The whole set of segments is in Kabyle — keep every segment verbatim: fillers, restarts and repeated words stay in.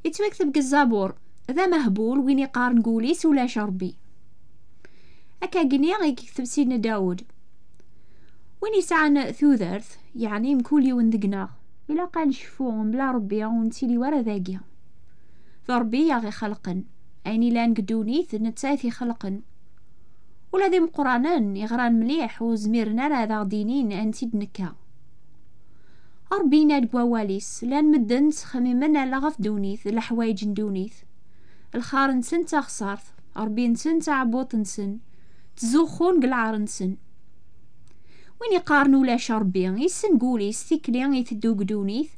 Yettwakteb deg Zzabur: "D amehbul win iqqaren deg wul-is ulac Ṛebbi." Akka-gni i yekteb Sidna Dawed: "Win yesɛan tudert, yeɛni mkul yiwen deg-neɣ, ilaq ad necfu mebla Ṛebbi ur nettili wara dagi. D Ṛebbi i aɣ-ixelqen. Ayen ilan deg ddunit, d netta i t-ixelqen. Ula d imeqqranen, iɣran mliḥ, ur zmiren ara ad aɣ-d-inin anti d nekka." Ṛebbi yenna-d deg wawal-is: "Llan medden ttxemmimen ala ɣef ddunit, d leḥwayeǧ n ddunit. Lxar-nsen d taxṣart, Ṛebbi-nsen d taɛebbuḍt-nsen, ttzuxxun deg lɛar-nsen." Win iqqaren ulac Ṛebbi, issen deg wul-is tikli iteddu deg ddunit,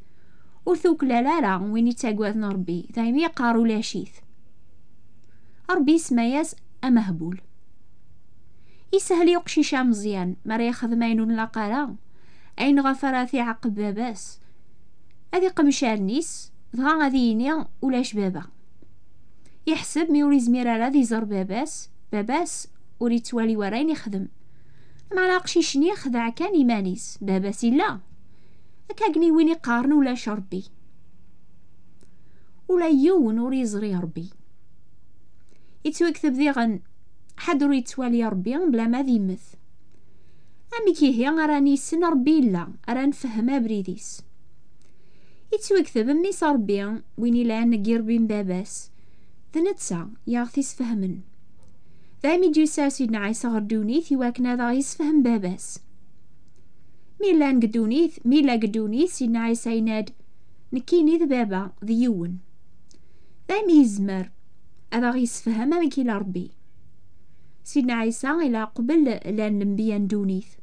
ur tuklal ara win ittaggaden Ṛebbi, daymi yeqqar ulac-it. Ṛebbi isemma-yas amehbul. Isehel i uqcic ameẓyan mi ara yexdem ayen ur nlaq ara, ayen ɣef ara t-iɛaqeb baba-s, ad iqmec allen-is, dɣa ad yini: "Ulac baba." Iḥseb mi ur izmir ara ad iẓer baba-s, baba-s ur ittwali wara ayen ixdem. Meɛna aqcic-nni ixdeɛ kan iman-is, baba-s illa. Akka-gni win iqqaren ulac Ṛebbi. Ula yiwen ur yeẓri Ṛebbi. Ittwakteb diɣen: "Ḥedd ur yettwali Ṛebbi bla ma ad immet." Amek ihi ara nissen Ṛebbi yella, ara nfehhem abrid-is? Ittwakteb: "Mmi-s Ṛebbi, win ilan deg yirebbi n baba-s, d netta i aɣ-t-isfehmen." Daymi d-yusa Sidna Ɛisa ɣer ddunit i wakken ad aɣ-yesfehem baba-s. Mi llan deg ddunit, mi yella deg ddunit, Sidna Ɛisa yenna-d: "Nekkini d baba d yiwen." Daymi yezmer ad aɣ-yessefhem amek ila Ṛebbi. Sidna Ɛisa ila qbel llan lenbiya n ddunit.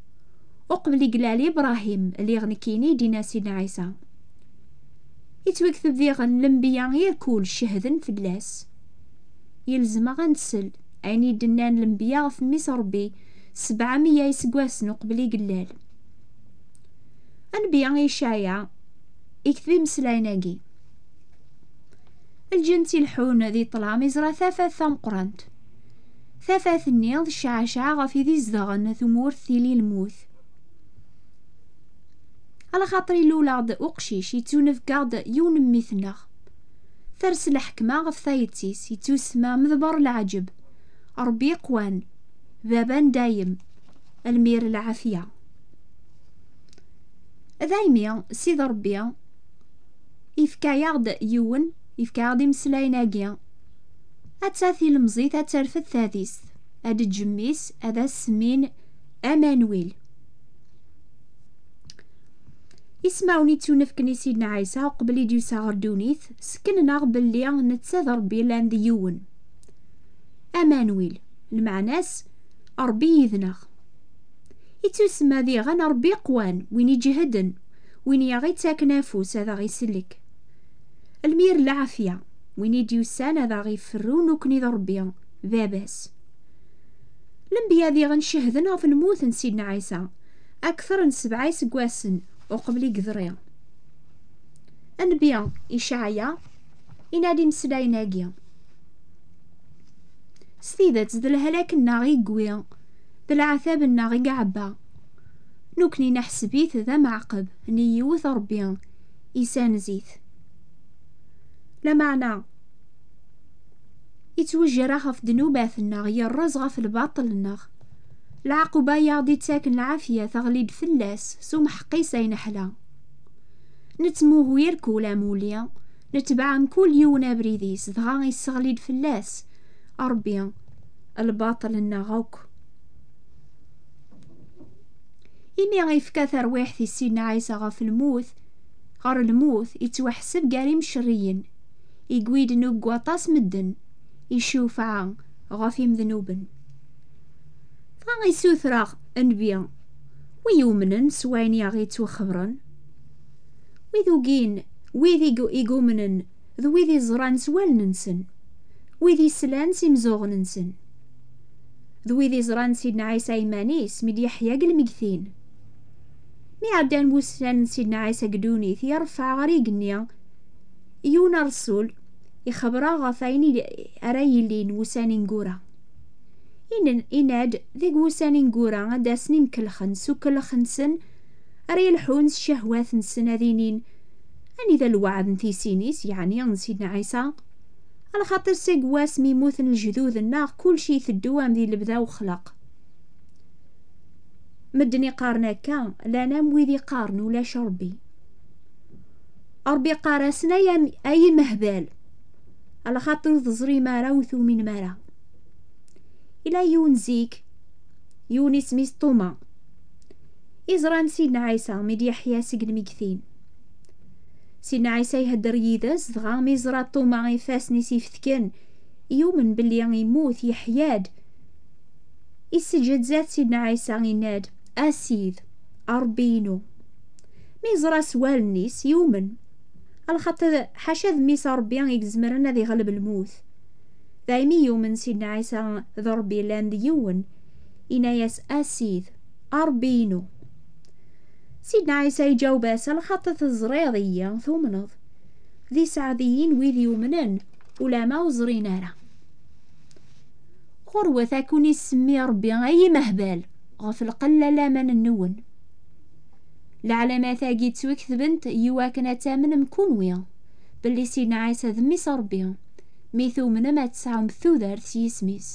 Uqbel i yella Ibṛahim, lliɣ nekkini, i d-yenna Sidna Ɛisa. Ittwakteb diɣen: "Lenbiya irkul cehden fell-as." Yelzem-aɣ ad nsel ayen i d-nnan lenbiya ɣef Mmi-s Ṛebbi sebɛemya iseggasen uqbel i yellal. Anbiya Icɛaya ikteb imeslayen-agi: "Lǧenn ileḥḥun di ṭṭlam iẓra tafat tameqqrant. Tafat-nni tecceɛceɛ ɣef id izedɣen tumurt tili lmut. Alaxaṭer ilul-aɣ-d uqcic, ittunefk-aɣ-d yiwen n mmi-tneɣ. Ters lḥekma ɣef tayet-is, ittusemma medber leɛǧeb, Ṛebbi iqwan, baba n dayem, lmir lɛafya." Daymi, Sidi Ṛebbi ifka-yaɣ-d yiwen, ifka-yaɣ-d imeslayen-agi. Atta tilemẓit ad terfed tadist, ad d-teǧǧ mmi-s, ad as-semmin Amanwil. Ismawen ittunefken i Sidna Ɛisa uqbel i d-yusa ɣer ddunit, sseknen-aɣ belli netta d Ṛebbi llan d yiwen. Amanwil, lmeɛna-s Ṛebbi yid-neɣ. Ittusemma diɣen Ṛebbi iqwan, win iǧehden, win i aɣ-ittaken afus ad aɣ-isellek. Lmir n lɛafya, win i d-yusan ad aɣ-iferru nekkni d Ṛebbi, baba-s. Lenbiya diɣen cehden ɣef lmut n Sidna Ɛisa, akter n sebɛa iseggasen uqbel i yeḍri. Anbi Icɛaya yenna-d imeslayen-agi: "S tidet, d lehlak-nneɣ i yewwi, d leɛtab-nneɣ i iɛebba. Nekkni neḥseb-it d ameɛqeb n yiwet Ṛebbi isanez-it." Lameɛna, ittwejreḥ ɣef ddnubat-nneɣ, yerreẓ ɣef lbaṭel-nneɣ. Lɛaquba i aɣ-d-ittaken lɛafya teɣli-d fell-as s umḥeqqis ay neḥla. Nettmuhu irkul amuli, netbeɛ mkul yiwen abrid-is, dɣa isseɣli-d fell-as Ṛebbi lbaṭel-nneɣ akk. Imi ifka tarwiḥt i Sidna Ɛisa ɣef lmut, ɣer lmut, ittwaḥseb gar imcerriyen, igwi ddnub n waṭas medden, icufeɛ ɣef imednuben. Dɣa isuter-aɣ nnbi, wi yumnen s wayen i aɣ-ittwaxebren? Wid ugin, wid i gu-, i gumnen, d wid iẓran s wallen-nsen, wid islan s imzuɣen-nsen, d wid iẓran Sidna Ɛisa iman-is mi d-yeḥya deg lmegtin. Mi ɛeddan wussan n Sidna Ɛisa deg ddunit, yerfeɛ ɣer igenni yiwen ṛṛsul, ixebber-aɣ ɣef ayen i-, ara yilin wussan ineggura. Inen-, inna-d, deg wussan ineggura ad d-asen imkelxen s ukellex-nsen, ara yelḥun s ccehwat-nsen, ad inin: Anida lweɛd n tisin-is, yeɛni n Sidna Ɛisa? Alaxaṭer seg wasmi mmuten lejdud-nneɣ, kullec iteddu am di lebda uxlaq. Medden iqqaren akka, llan am wid iqqaren ulac Ṛebbi. Ṛebbi iqqar-asen: "Ay am-, ay imehbal, alaxaṭer ur teẓrim ara, ur tuminem ara." Ila yiwen zik, yiwen isem-is Ṭuma, iẓran Sidna Ɛisa mi d-yeḥya seg lmegtin. Sidna Ɛisa ihedder yid-s, dɣa mi yeẓra Ṭuma ifassen-is ifetken, yumen belli immut, yeḥya-d. Isseǧhed zdat Sidna Ɛisa, inna-d: "A Sid, a Ṛebbi-inu." Mi yeẓra s wallen-is, yumen. Alaxaṭer ḥaca d mmi-s a Ṛebbi i izemren ad iɣleb lmut. Daymi yumen Sidna Ɛisa d Ṛebbi llan d yiwen, inna-yas: "A Sid, a Ṛebbi-inu." Sidna Ɛisa iǧaweb-as: "Alaxaṭer teẓriḍ-iyi, tumneḍ. D iseɛdiyen wid yumnen, ulama ur ẓrin ara." Ɣurwet ad kun-isemmi Ṛebbi ay imehbal, ɣef lqella laman-nwen. Leɛlamat-agi ttwaketbent i wakken ad tamnem kunwi belli Sidna Ɛisa d mmi-s Ṛebbi. Mi tumnem, ad tesɛum tudert s yisem-is.